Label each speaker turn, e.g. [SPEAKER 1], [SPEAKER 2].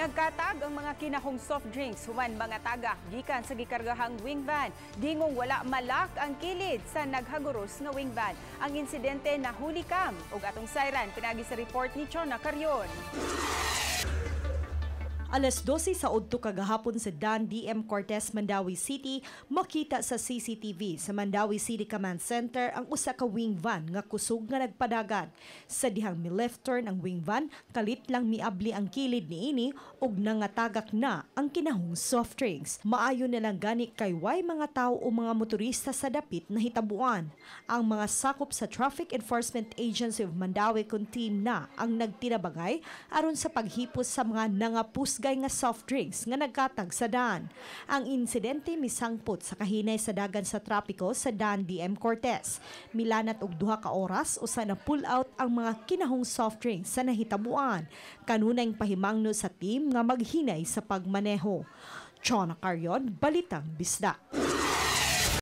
[SPEAKER 1] Nagkatag ang mga kinahong soft drinks human mangatagak gikan sa gikargahang wing van. Gingong wala ma-lock ang kilid sa naghaguros nga wing van. Ang insidente nahuli cam ug atong sayran pinagi sa report ni Chona Carion.
[SPEAKER 2] Alas 12 sa udto kagahapon sa Dan DM Cortez, Mandaue City, makita sa CCTV sa Mandaue City Command Center ang usa ka wing van nga kusog nga nagpadagan. Sa dihang mi left turn ang wing van, kalit lang miabli ang kilid niini ug nangatagak na ang kinahong soft drinks. Maayo na lang gani kay way mga tao o mga motorista sa dapit na hitabuan. Ang mga sakop sa Traffic Enforcement Agency of Mandaue kun team na ang nagtinabangay aron sa paghipos sa mga nangapusgay nga soft drinks nga nagkatag sa daan. Ang insidente misangpot sa kahinay sa dagan sa trapiko sa Dan DM Cortez. Milanat og 2 ka oras usa na pull out ang mga kinahong soft drinks sa nahitabuan. Kanunay pahimangno sa team nga maghinay sa pagmaneho. Chona Carion, Balitang Bisdak.